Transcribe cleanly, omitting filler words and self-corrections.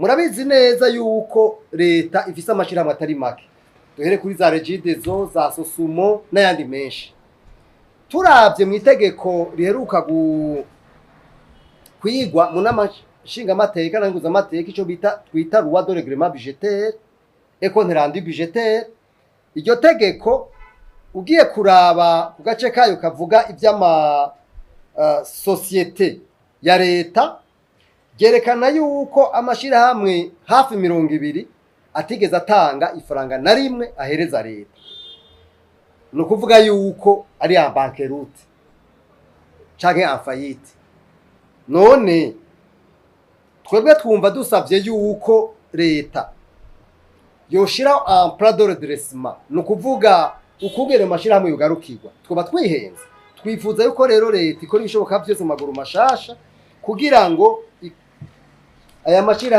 Murabizi neza yuko leta ifise amashirahamwe atari make, duhere kuri za Regideso, za Sosumo n'ayandi menshi. Turavye mu itegeko riheruka kwigwa mu nama nshingamateka na nkenguzamateka, ico bita twita loi de règlement budgétaire et compte rendu budgétaire, iryo tegeko ugiye kuraba ku gace kayo kavuga ivy'ama sociétés ya leta, ryerekana yuko amashirahamwe hafi 20 atigeze atanga ifaranga na rimwe ahereza leta. Ni ukuvuga yuko ari en banqueroute canke en faillite. None twebwe twumva dusavye yuko leta yoshiraho un plan de redressement, ni ukuvuga ukungene amashirahamwe yogarukirwa, twaba twihenze? Twifuza yuko rero leta ikora ibishoboka vyose mu maguru mashasha kugira ngo aya mashirahamwe